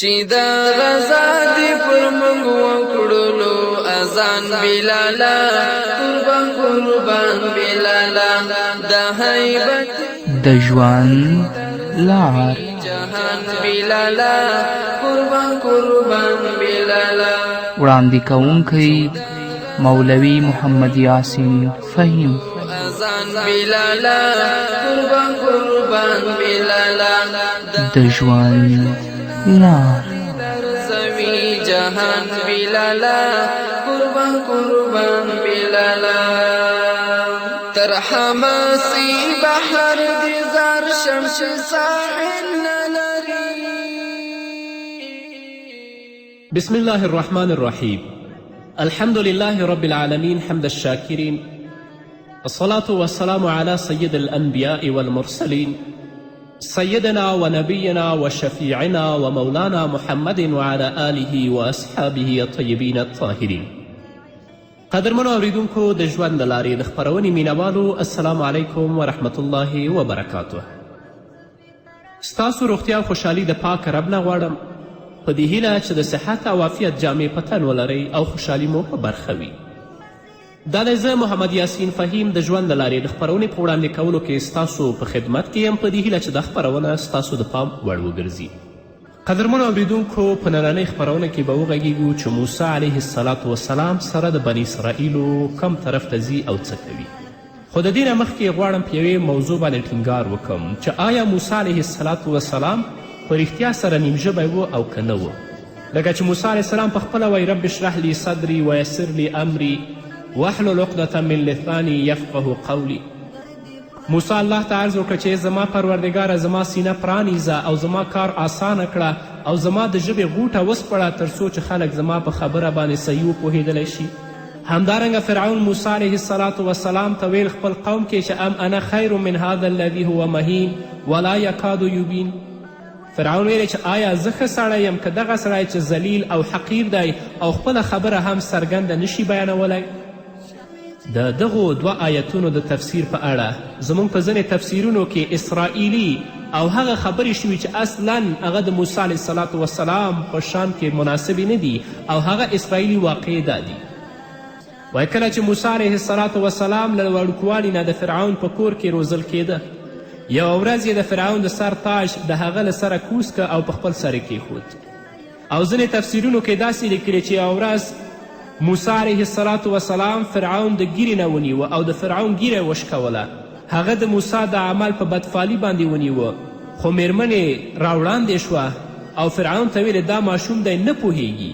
چې دا غزا دې پر موږ وکړلو اذان بلاله، قربان قربان بلاله، د هیبت د ژوند لار. جهان بلاله، قربان قربان بلاله. وړاندې کوونکی مولوي محمد یاسین فهیم. اذان بلاله، قربان قربان بلاله، د ژوند لار. زوی جهان بلاله، قربان قربان بلاله. تر حماسی بحر دې زار شمس ساحل لري. بسم الله الرحمن الرحيم. الحمد لله رب العالمين، حمد الشاكرين، الصلاة والسلام على سيد الأنبياء والمرسلين، سيدنا ونبينا وشفيعنا ومولانا محمد وعلى آله وأصحابه الطيبين الطاهرين. قدرمنو اوریدونکو، د ژوند د لارې د خپرونې مینوالو، السلام علیکم ورحمت الله وبرکاته. ستاسو روغتیا او خوشحالي د پاک رب نه غواړم، په دې هیله چې د صحت او عافیت جامې په تن ولرئ او خوشحالي مو په برخه وي. دا دی زه محمد یاسین فهیم د ژوند د لارې د خپرونې په وړاندې کولو کې ستاسو په خدمت کې یم، په دې هیله چې دا خپرونه ستاسو د پام وړ وګرځي. قدرمنو اوریدونکو، په نننۍ خپرونه کې به وغږیږو چې موسی علیه السلام وسلام سره د بني اسرائیلو کم طرف ته ځي او څه کوي. خو د دې نه مخکې غواړم په یوې موضوع باندې ټینګار وکړم چې آیا موسی علیه السلام وسلام په رښتیا سره نیم ژبی و او که نه و؟ لکه چې موسی علیه السلام په خپله وایي: رب اشرح لي صدري ویسر لي امري واحلل عقدة من لساني یفقه قولي. موسی الله ته عرض وکړ چې زما پروردګاره، زما سینه پرانیزه او زما کار اسانه کړه او زما د ژبې غوټه وسپړه، تر څو چې خلک زما په خبره باندې صحیح وپوهېدلی شي. همدارنګه فرعون موسی علیه الصلاة والسلام ته ویل خپل قوم کې چې ام انا خیر من هذا الذي هو مهین ولا یکاد یبین. فرعون ویلې چې آیا زه ښه سړی یم که دغه سړی چې ذلیل او حقیر دی او خپله خبره هم څرګنده نشي بیانولی؟ د دغو دوه آیتونو د تفسیر په اړه زموږ په ځینې تفسیرونو کې اسرائیلي او هغه خبرې شوي چې اصلا هغه د موسی علیه الصلاة والسلام په شان کې مناسبې نه دي، او هغه اسرائیلي واقعې دا دي. وایي کله چې موسی علیه الصلاة والسلام له وړوکوالي نه د فرعون په کور کې روزل کېده، یوه ورځ یې د فرعون د سر تاج د هغه له سره کوز که او په خپل سر یې کیښود. او ځینې تفسیرونو کې داسې لیکلي چې یوه ورځ موسی علیه الصلاة والسلام فرعون د ږیرې نه ونیوه او د فرعون ږیره یې وشکوله. هغه د موسی د عمل په بدفالي باندې ونیوه، خو میرمنې راوړاندې شوه او فرعون ته ویلې دا ماشوم دی، نه پوهیږي.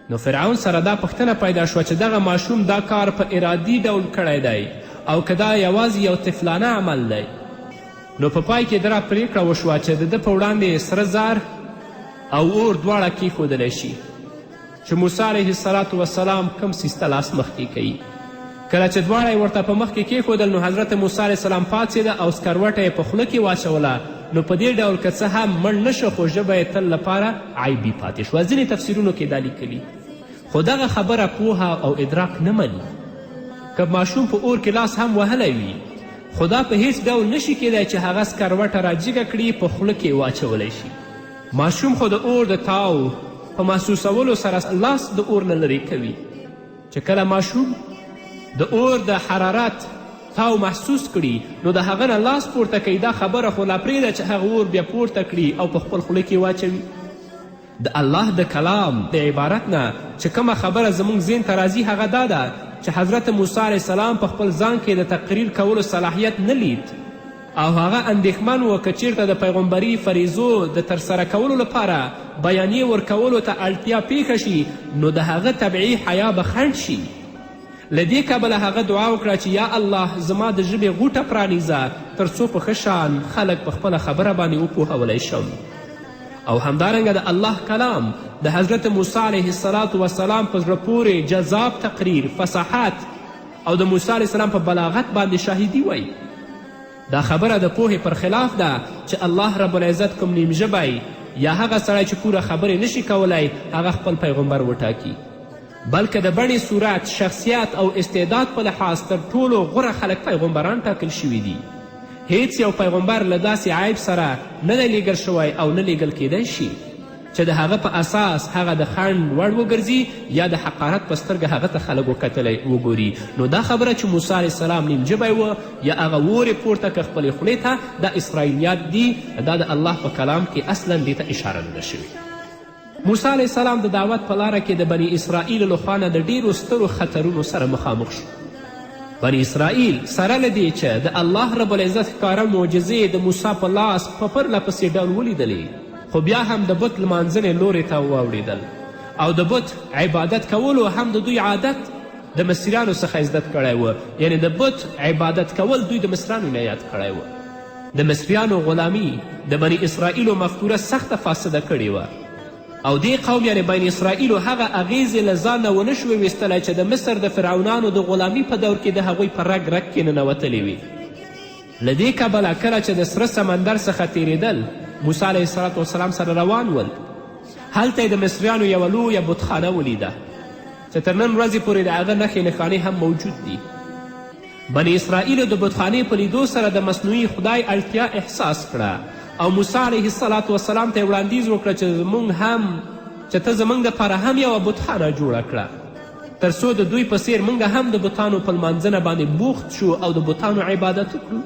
نو فرعون سره دا پوښتنه پیدا شوه چې دغه ماشوم دا کار په ارادي ډول کړی دی او که دا یوازې یو طفلانه عمل دی؟ نو په پای کې دا پرېکړه وشوه چې د ده په وړاندې سره زر او اور دواړه کیښودلی شي چې موسی علیه الصلاة والسلام کوم څیز ته لاس مخکې کوي. کله چې دواړه یې ورته په مخکې کیښودل، نو حضرت موسی علیه السلام پاڅېده او سکروټه یې په خوله کې واچوله. نو په دې ډول که څه هم مړ نه شو، خو ژبه یې تل لپاره عیبي پاتې شوه. ځینې تفسیرونو کې دا لیکلي، خو دغه خبره پوهه او ادراک نه مني. که ماشوم په اور کې لاس هم وهلی وي، خو دا په هیڅ ډول نشي کیدای چې هغه سکروټه راجګه کړي، په خوله کې واچولی شي. ماشوم خو د اور د تاو په محسوسولو سره لاس د اور نه لرې کوي. چې کله ماشوم د اور د حرارت تاو محسوس کړي، نو د هغه نه لاس پورته کوي. دا خبره خو لا پرېږده چې هغه اور بیا پورته کړي او په خپل خوله کې واچوي. د الله د کلام د عبارت نه چې کومه خبره زموږ ذهن ته راځي، هغه دا ده چې حضرت موسی علیه السلام په خپل ځان کې د تقریر کولو صلاحیت نه لید او هغه اندېښمن و که چیرته د پیغمبري فریضو د ترسره کولو لپاره بیانیې ورکولو ته اړتیا پیښه شي، نو د هغه طبعي حیا به خنډ شي. له دې کبله هغه دعا وکړه چې یا الله، زما د ژبې غوټه پرانیزه تر څو په ښه شان خلک په خپله خبره باندې وپوهولی شم. او همدارنګه د الله کلام د حضرت موسی علیه الصلاة والسلام په زړه پورې جذاب تقریر، فصاحت او د موسی علیه السلام په بلاغت باندې شاهدي وایي. دا خبره د پوهې پر خلاف ده چې الله رب العزت کوم نیم ژبی یا هغه سړی چې پوره خبرې نشي کولی هغه خپل پیغمبر وټاکي، بلکې د بڼې، صورت، شخصیت او استعداد په لحاظ تر ټولو غوره خلک پیغمبران ټاکل شوي دي. هیڅ یو پیغمبر له داسې عیب سره نه دی لیږل شوی او نه لیږل کیدی شي. چې د هغه په اساس هغه د خنډ وړ وګرځي یا د حقارت په سترګه هغه ته خلک وکتلی وګوري. نو دا خبره چې موسی علیه السلام نیم ژبی و یا هغه اور یې پورته که خپلې خولې ته، دا اسرائیلیات دي، دا د الله په کلام کې اصلا دې ته اشاره نه ده شوې. موسی علیه السلام د دعوت په لاره کې د بني اسرائیلو له خوا نه د ډیرو سترو خطرونو سره مخامخ شو. بني اسرائیل سره له دې چې د الله رب العزت ښکاره معجزې د موسی په لاس په پرله پسې ډول ولیدلې، خو بیا هم د بت لمانځنې لورې ته واوړېدل او د بت عبادت کولو هم د دوی عادت د مصریانو څخه زده کړی و، یعنې د بت عبادت کول دوی د مصرانو نه یاد کړی و. د مصریانو غلامي د بني اسرائیلو مفکوره سخته فاسده کړې وه او دې قوم یعنې بني اسرائیلو هغه اغیزې له ځانه ونه شوې ویستلی چې د مصر د فرعونانو د غلامي په دور کې د هغوی په رګ رګ کې ننوتلې وې. له دې کبله کله چې د سره سمندر څخه تیریدل، موسی علیه السلام سره روان ول، هلته یې د مصریانو یوه لویه بتخانه ولیده چې تر نن ورځې پورې د هغه نښې نښانې هم موجود دي. بني اسرائیلو د بتخانې په لیدو سره د مصنوعي خدای اړتیا احساس کړه او موسی علیه السلام ته یې وړاندیز وکړه چې زموږ هم چې ته زموږ دپاره هم یوه بتخانه جوړه کړه تر څو د دوی په څیر موږ هم د بتانو په لمانځنه باندې بوخت شو او د بتانو عبادت وکړو.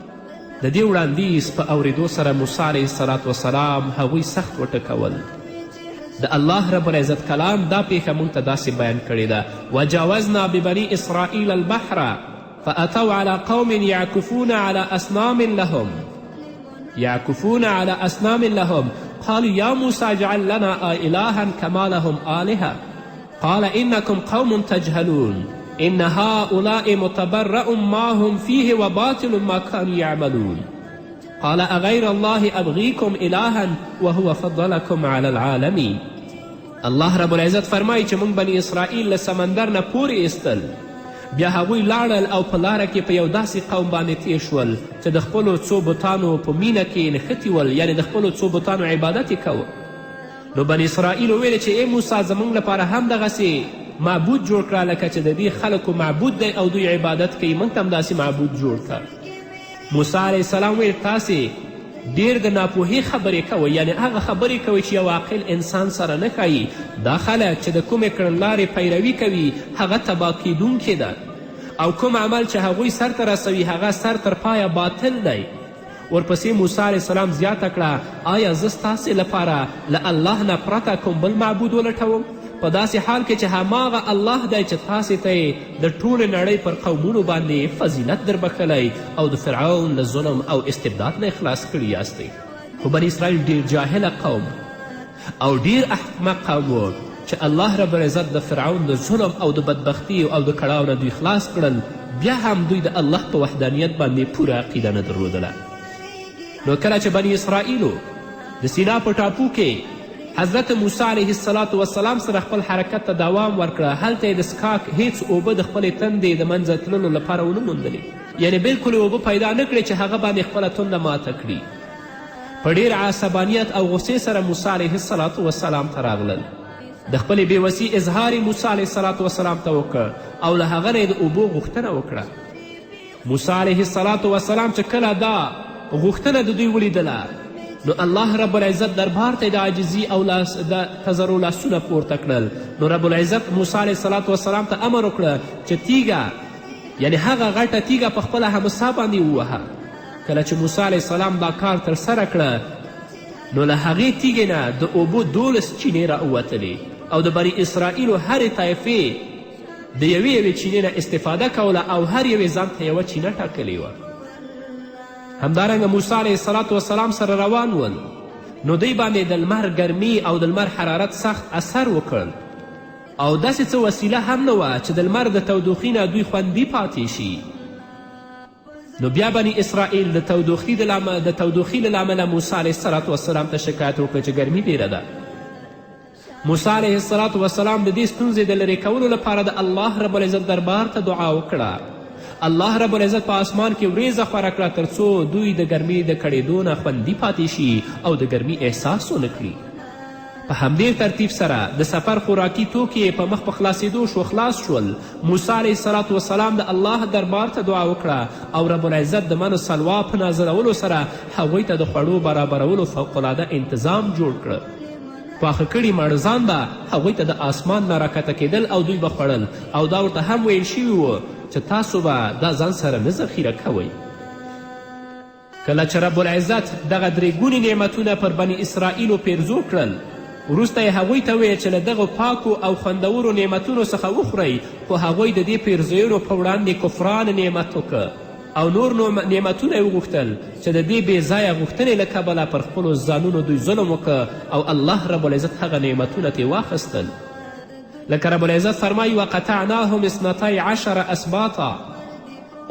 د دې وړاندیز په اوریدو سره موسی علیه السلام هغوی سخت وټکول. د الله رب العزت کلام دا پیښه موږ ته داسې بیان کړې ده: وجاوزنا ببني اسرائیل البحر فأتوا على قوم يعكفون على أصنام لهم يعكفون على أصنام لهم قالوا يا موسى اجعل لنا إلها كما لهم آلهة قال إنكم قوم تجهلون إن هؤلاء متبرأ ما هم فيه وباطل ما كانوا يعملون قال أغير الله أبغيكم إلها وهو فضلكم على العالمين. الله رب العزت فرمایي چې موږ بني اسرائیل له سمندر نه پورې ایستل، بیا هغوی لاړل او په لاره کې په یو داسې قوم باندې تیر شول چې د خپلو څو بتانو په مینه کې نښتي ول، یعنې د خپلو څو بتانو عبادت یې کوه. نو بني اسرائیلو ویلې چې ای موسی زموږ لپاره هم دغسې معبود جوړ کړه لکه چې د دې خلکو معبود دی او دوی عبادت کوي، موږ ته هم داسې معبود جوړ کړه. موسی علیه السلام ویل تاسې ډیر د ناپوهۍ خبرې کوئ، یعنې هغه خبرې کوئ چې یو عاقل انسان سره نه ښایي. دا خلک چې د کومې کړنلارې پیروي کوي هغه تباه کیدونکې ده او کوم عمل چې هغوی سرته رسوي هغه سر تر پایه باطل دی. ورپسې موسی علیه السلام زیاته کړه آیا زه ستاسې لپاره له الله نه پرته کوم بل معبود ولټوم، په داسې حال کې چې هماغه الله دی چې تاسې ته یې د ټولې نړۍ پر قومونو باندې فضیلت در بښلی او د فرعون له ظلم او استبداد نه خلاص کړي یاستئ. خو بني اسرائیل ډیر جاهله قوم او ډیر احمق قوم و چې الله رب العزت د فرعون د ظلم او د بدبختی او د کړاو نه دوی خلاص کړل، بیا هم دوی د الله په وحدانیت باندې پوره عقیده نه درلودله. نو کله چې بني اسرائیلو د سینا په ټاپو کې حضرت موسی علیه السلام سره خپل حرکت ته دوام ورکړه، هلته یې د څښاک هیڅ اوبه د خپلې تندې د منځه تللو لپاره ونه موندلې، یعنې بلکل یې اوبه پیدا نه کړې چې هغه باندې خپله تنده ماته کړي. په ډیر عصبانیت او غصې سره موسی علیه السلام ته راغلل، د خپلې بېوسي اظهار یې موسی علیه السلام ته وکړ او له هغه نه یې د اوبو غوښتنه وکړه. موسی علیه السلام چې کله دا غوښتنه د دوی ولیدله نو الله رب العزت دربار ته د عاجزي او د تضرع لاسونه پورته کړل. نو رب العزت موسی علیه السلام ته امر وکړه چې تیږه، یعنې هغه غټه تیږه په خپله همسا باندې ووهه. کله چې موسی علیه السلام دا کار ترسره کړه نو له هغې تیږې نه د اوبو 12 چینې راووتلې او د بني اسرائیلو هرې طایفې د یوې یوې چینې نه استفاده کوله او هر یوې ځان ته یوه چینه ټاکلې وه. همدارنګه موسی علیه السلام سره روان ول نو دوی باندې د لمر ګرمي او د لمر حرارت سخت اثر وکړ او داسې څه وسیله هم نه وه چې د لمر د تودوخي نه دوی خوندي پاتې شي. نو بیا بني اسرائیل د تودوخي له لامله موسی علیه السلام ته شکایت وکړ چې ګرمي ډیره ده. موسی علیه السلام د دې ستونزې د لرې کولو لپاره د الله رب العزت دربار ته دعا وکړه. الله رب العزت په آسمان کې وریځه خوره کړه تر څو دوی د ګرمي د کړېدو نه خوندي پاتې شي او د ګرمي احساس ونه کړي. په همدې ترتیب سره د سفر خوراکي توکي یې په مخ په خلاصېدو شو خلاص شول. موسی علیه السلام د الله دربار ته دعا وکړه او رب العزت د من سلوا په نازلولو سره هغوی ته د خوړو برابرولو فوقالعاده انتظام جوړ کړ. پاخه کړي مړزان به هغوی ته د آسمان نه راکښته کېدل او دوی به خوړل. او دا ورته هم ویل شوي وو چې تاسو به دا ځان سره نه ذخیره کوئ. کله چې رب العزت دغه درې ګوني نعمتونه پر بني اسرائیلو پیرزو کړل، وروسته یې هغوی ته وویل چې له دغو پاکو او خوندورو نعمتونو څخه وخورئ، خو هغوی د دې پیرزوینو په وړاندې کفران نعمت وکړ او نور نعمتونه یې وغوښتل چې د دې بې ځایه غوښتنې له کبله پر خپلو ځانونو دوی ظلم وکړ او الله رب العزت هغه نعمتونه ترې واخیستل. لکه رب العزت فرمایي وقطعناهم اثنتي عشر اسباطا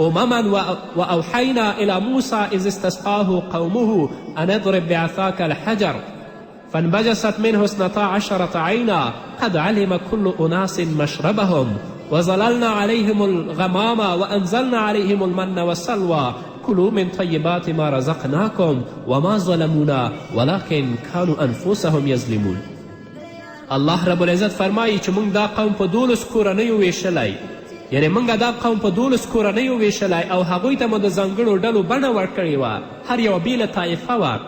أمما وأوحينا إلى موسى إذ استسقاه قومه أن اضرب بعصاك الحجر فانبجست منه اثنتا عشرة عينا قد علم كل أناس مشربهم وظللنا عليهم الغمام وأنزلنا عليهم المن والسلوى كلوا من طيبات ما رزقناكم وما ظلمونا ولكن كانوا أنفسهم يظلمون. الله رب العزت فرمایي چې موږ دا قوم په دولس کورنیو ویشلی، یعنې موږ دا قوم په دولس کورنیو ویشلی او هغوی ته مو د ځانګړو ډلو بڼه ورکړې وه، هر یوه بېله طایفه وه.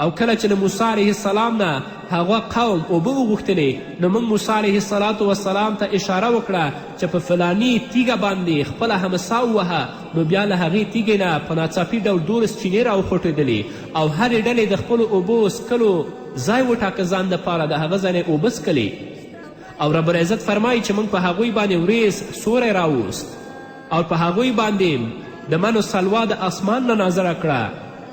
او کله چې له موسی علیه السلام نه هغه قوم اوبه وغوښتلې، نو موږ موسی علیه السلام وسلام ته اشاره وکړه چې په فلاني تیږه باندې خپله همسا ووهه، نو بیا له هغې تیږې نه په ناڅاپي ډول دولس چینې راوخوټېدلې او هرې ډلې د خپلو اوبو څکلو ځای وټاکه ځان دپاره، د هغه ځای نه یې اوبه څکلې. او رب العزت فرمایي چې موږ په هغوی باندې وریځ سوری راوست او په هغوی باندې د منو سلوا د آسمان نه نازله کړه،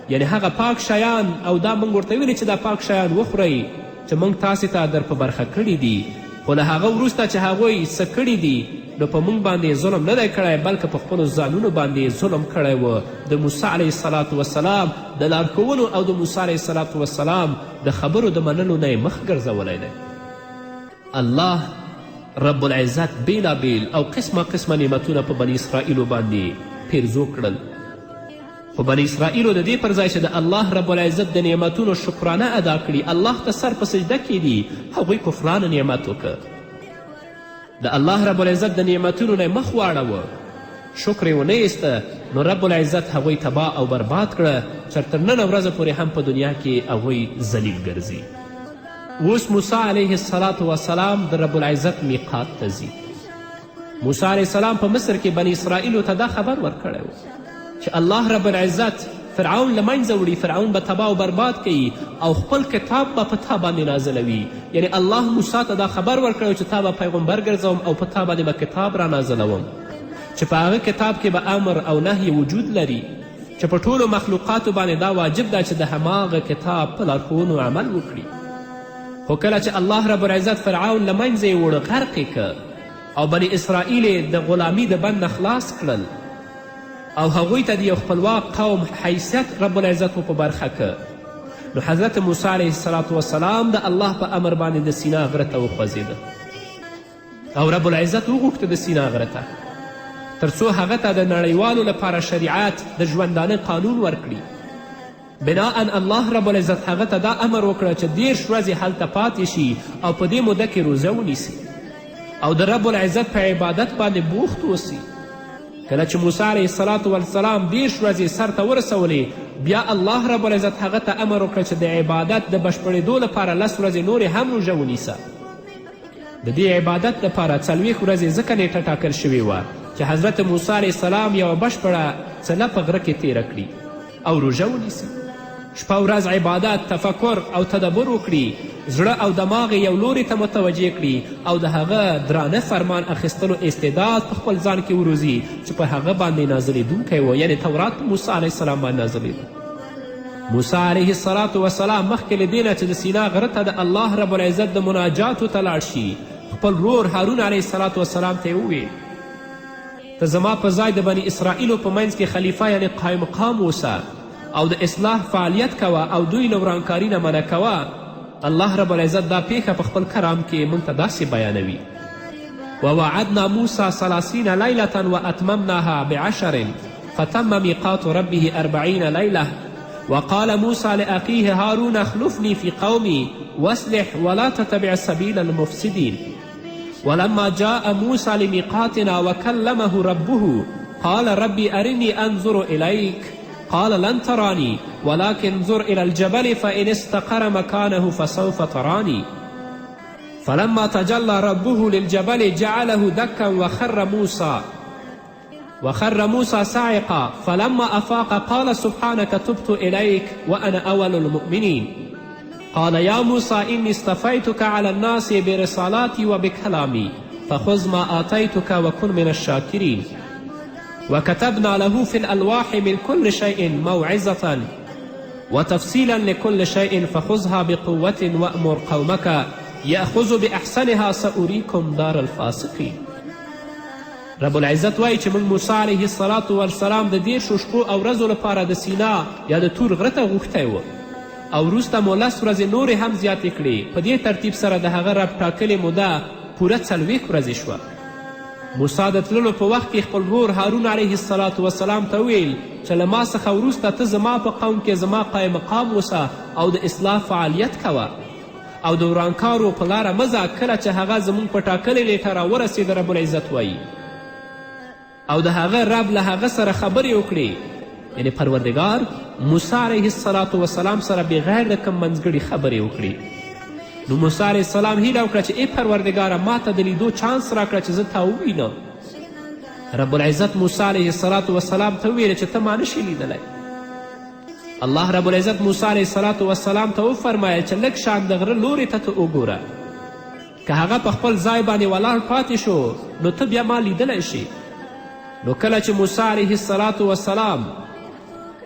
یعنې هغه پاک شیان، او دا موږ ورته ویلي چې دا پاک شیان وخورئ چې موږ تاسې ته در په برخه کړي دي. خو له هغه وروسته چې هغوی څه کړي دي نو په موږ باندې ظلم نه دی کړی، بلکې په خپلو ځانونو باندې ظلم کړی و. د موسی علیه الصلاة وسلام د لارښوونو او د موسی علیه الصلاة وسلام د خبرو د منلو نه یې مخ ګرځولی دی. الله رب العزت بیلابیل او قسمه قسمه نعمتونه په بني اسرائیلو باندې پیرزو کړل، خو بني اسرائیلو د دې پر ځای چې د الله رب العزت د نعمتونو شکرانه ادا کړي، الله ته سر په سجده کښېدي، هغوی کفرانه نعمت وکړ، د الله رب العزت د نعمتونو نه مخ واړوه، شکر یې ونه ایسته، نو رب العزت هغوی تباه او برباد کړه چې تر ننه ورځه پورې هم په دنیا کې هغوی ذلیل ګرځي. اوس موسی علیه الصلاة وسلام د رب العزت میقات ته ځي. موسی علیه السلام په مصر کې بني اسرائیلو ته دا خبر ورکړی و چې الله رب العزت فرعون له منځه وړي، فرعون به تباه او برباد کوي او خپل کتاب به په تا باندې نازلوي. یعنې الله موسی ته دا خبر ورکړی چې تا به پیغمبر ګرځوم او په تا باندې به کتاب را نازلوم چې په هغه کتاب کې به امر او نهی وجود لري، چې په ټولو مخلوقاتو باندې دا واجب ده چې د هماغه کتاب په لارښوونو عمل وکړي. خو کله چې الله رب العزت فرعون له منځه یې وړه، غرق یې که او بني اسرائیل یې د غلامي د بند نه خلاص کړل او هغوی ته د یو خپلواک قوم حیثیت رب العزت په برخه که، نو حضرت موسی علیه الصلاة والسلام د الله په امر باندې د سینا غره ته وخوځېده او رب العزت وغوښته د سینا غره ته تر څو هغه ته د نړیوالو لپاره شریعت د ژوندانه قانون ورکړي. بناء الله رب العزت هغه ته دا امر وکړه چې 30 ورځې هلته پاتې شي او په دې موده کې روزه ونیسي او د رب العزت په عبادت باندې بوخت اوسي. کله چې موسی علیه الصلاة والسلام 30 ورځې سرته ورسولې، بیا الله رب العزت هغه ته امر وکړه چې د عبادت د بشپړېدو لپاره 10 ورځې نورې هم روژه ونیسه. د دې عبادت لپاره 40 ورځې ځکه نیټه ټاکل شوې وه چې حضرت موسی علیه السلام یوه بشپړه څله په غره کې تیره کړي او روژه ونیسي، شپه ورځ عبادت، تفکر او تدبر وکړي، زړه او دماغ یې یو لوري ته متوجه کړي او د هغه درانه فرمان اخیستلو استعداد په خپل ځان کې وروزي چې پر هغه باندې نازلېدونکی و، یعنې تورات په موسی علیه السلام باندې نازلېده. موسی علیه الصلاة وسلام مخکې له دې نه چې د سینا غره ته د الله رب العزت د مناجاتو ته لاړ شي، خپل ورور هارون علیه الصلاة وسلام ته یې وویل ته زما په ځای د بني اسرائیلو په منځ کې خلیفه یعنې قایم مقام اوسه او د اصلاح فعالیت کوه او دوی له ورانکاري نه منع کوه. الله رب العزت دا پیښه په خپل کرام کې موږ ته داسې بیانوي: ووعدنا موسی 30 لیلة واتممناها بعشر فتم میقات ربه 40 لیلة وقال موسى لأخيه هارون اخلفني في قومي واصلح ولا تتبع سبيل المفسدين. ولما جاء موسى لميقاتنا وكلمه ربه قال ربي أرني أنظر إليك قال لن تراني ولكن انظر إلى الجبل فإن استقر مكانه فسوف تراني. فلما تجلى ربه للجبل جعله دکا وخر موسى صعقا فلما أفاق قال سبحانك تبت إليك وأنا أول المؤمنين. قال يا موسى إني اصطفيتك على الناس برسالاتي وبكلامي فخذ ما آتيتك وكن من الشاكرين. وكتبنا له في الألواح من كل شيء موعظة وتفصيلا لكل شيء فخذها بقوة وأمر قومك يأخذ بأحسنها سأريكم دار الفاسقين. رب العزت وایي چې موږ موسی علیه الصلاة والسلام د 30 شپو او ورځو لپاره د سینا یا د تور غره ته غوښتی و او وروسته مو 10 ورځې نورې هم زیاتې کړې. په دې ترتیب سره د هغه رب ټاکلې موده پوره 40 ورځې شوه. موسی د تللو په وخت کې خپل ورور هارون علیه الصلاة والسلام ته وویل چې له ما څخه وروسته ته زما په قوم کې زما قایم مقام اوسه او د اصلاح فعالیت کوه او د ورانکارو په لاره مه ځه. کله چې هغه زموږ په ټاکلې نیټه راورسېده، رب العزت وایي او د هغه رب له هغه سره خبرې وکړې، یعنې پروردګار موسی علیه الصلاة والسلام سره بغیر د کوم منځګړي خبرې وکړې. نو موسی علیه السلام هیله وکړه چې ای پروردګاره ما ته د لیدو چانس راکړه چې زه تا ووینم. رب العزت موسی علیه الصلاة والسلام ته وویل چې ته ما نشې لیدلی. الله رب العزت موسی علیه الصلاة والسلام ته وفرمایل چې لږ شان د غره لورې ته ته وګوره، که هغه په خپل ځای باندې ولاړ پاتې شو نو ته بیا ما لیدلی شې. نو کله چې موسی علیه الصلاة والسلام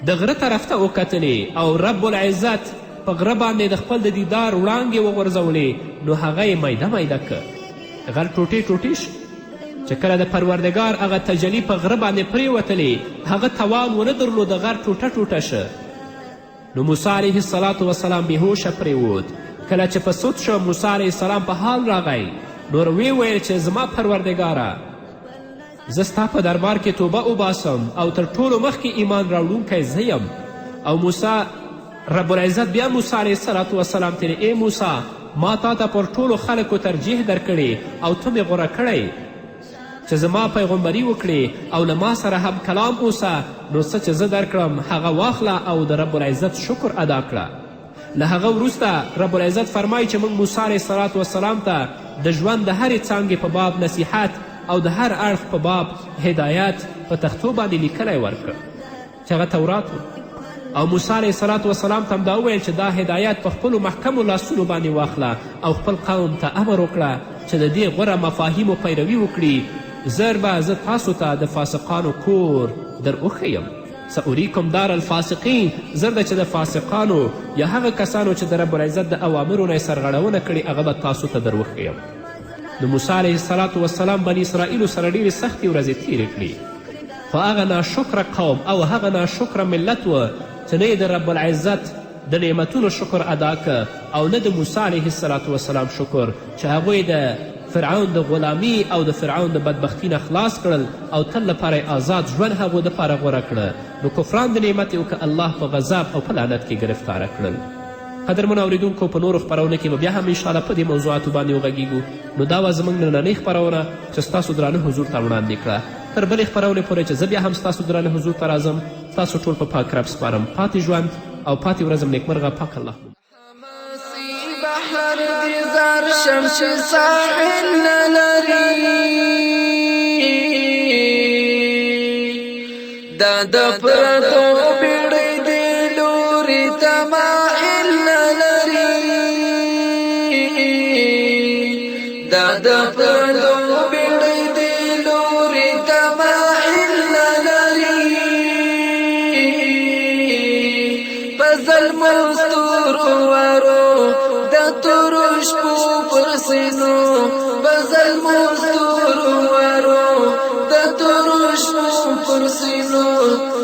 د غره طرف ته وکتلې او رب العزت په غره باندې د خپل د دیدار وړانګې وغورځولې، نو هغه یې میده میده که، غر ټوټې ټوټې شو. چې کله د پروردګار هغه تجلی په غره باندې پرېوتلې، هغه توان ونه درلود، غر ټوټه ټوټه شه. نو موسی علیه الصلاة والسلام بېهوشه پرېوت. کله چې په سود شو، موسی علیه السلام په حال راغی، نور ویې ویل چې زما پروردګاره زه ستا په دربار کې توبه وباسم او تر ټولو مخکې ایمان راوړونکی زه یم. او موسی رب العزت بیا موسی علیه الصلاة والسلام ته ای موسی ما تا ته پر ټولو خلکو ترجیح درکړې او ته مې غوره کړی چې زما پیغمبري وکړې او له ما سره هم کلام اوسه، نو څه چې زه درکړم هغه واخله او د رب العزت شکر ادا کړه. له هغه وروسته رب العزت فرمایي چې موږ موسی علیه الصلاة والسلام ته د ژوند د هرې څانګې په باب نصیحت او د هر اړخ په باب هدایت په تختو باندې لیکلی ورکړ چې هغه تورات و. او موسی علیه الصلاة والسلام ته هم دا وویل چې دا هدایت په خپلو محکمو لاسونو باندې واخله او خپل قوم ته امر وکړه چې د دې غوره مفاهیمو پیروي وکړي. زر به زه تاسو ته د فاسقانو کور در وښیم. سأریکم دار الفاسقین، زر ده چې د فاسقانو یا هغه کسانو چې د رب العزت د اوامرو نه یې سرغړونه کړې هغه به تاسو ته در وښیم. نو موسی علیه الصلاة والسلام بني اسرائیلو سره ډېرې سختې ورځې تېرې کړې، خو هغه ناشکره قوم او هغه ناشکره ملت و چې نه یې د رب العزت د نعمتونو شکر ادا که او نه د موسی علیه الصلاة والسلام شکر، چې هغوی د فرعون د غلامی او د فرعون د بدبختی نه خلاص کړل او تل لپاره یې آزاد ژوند هغو دپاره غوره کړه. نو کفران د نعمت یې وکړه الله په غضب او په لعنت کې ګرفتاره کړل. قدرمنو اورېدونکو، په نورو خپرونو کې به بیا هم انشاءالله په دې موضوعاتو باندې وغږیږو. نو دا وه زموږ نننۍ خپرونه چې ستاسو درانه حضور ته وړاندې کړه. تر بلې خپرونې پورې چې زه بیا هم ستاسو درانه حضور ته راځم، تاسو ټول په پاک رب سپارم. پاتې ژوند او پاتې ورځم نیکمرغه. پاک الله. بحر دې زر شم چې ساحل نه لري، دا د پردو بیړۍ دې لوري ته مایل نه لري، دا د پردو بیړۍ دې لوري ته مایل نه لري. په ظلمو ستورو وارو د تورو شپو پر سینو، په ظلمو ستورو وارو د تورو شپو پر سینو،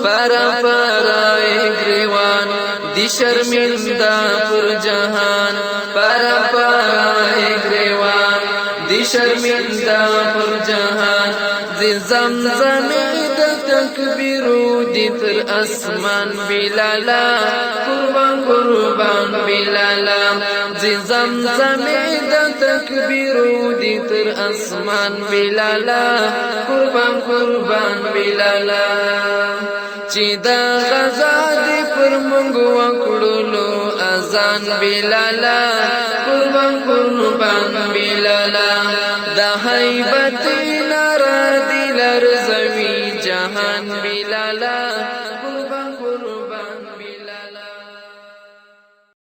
پرا پرا ګریوان دي شرمنده پر جهان، پرا پرا ګریوان دي شرمنده پر جهان. زی زمزمې د تکبیرو دي تر اسمان بلالا، قربان قربان بلالا. زی زمزمې د تکبیرو دي تر اسمان بلالا، قربان قربان بلالا. چې دا غزا دې پر مونږ وکړلو اذان بلالا، قربان قربان بلالا. هیبت ناره دی لرزوي جهان بلاله.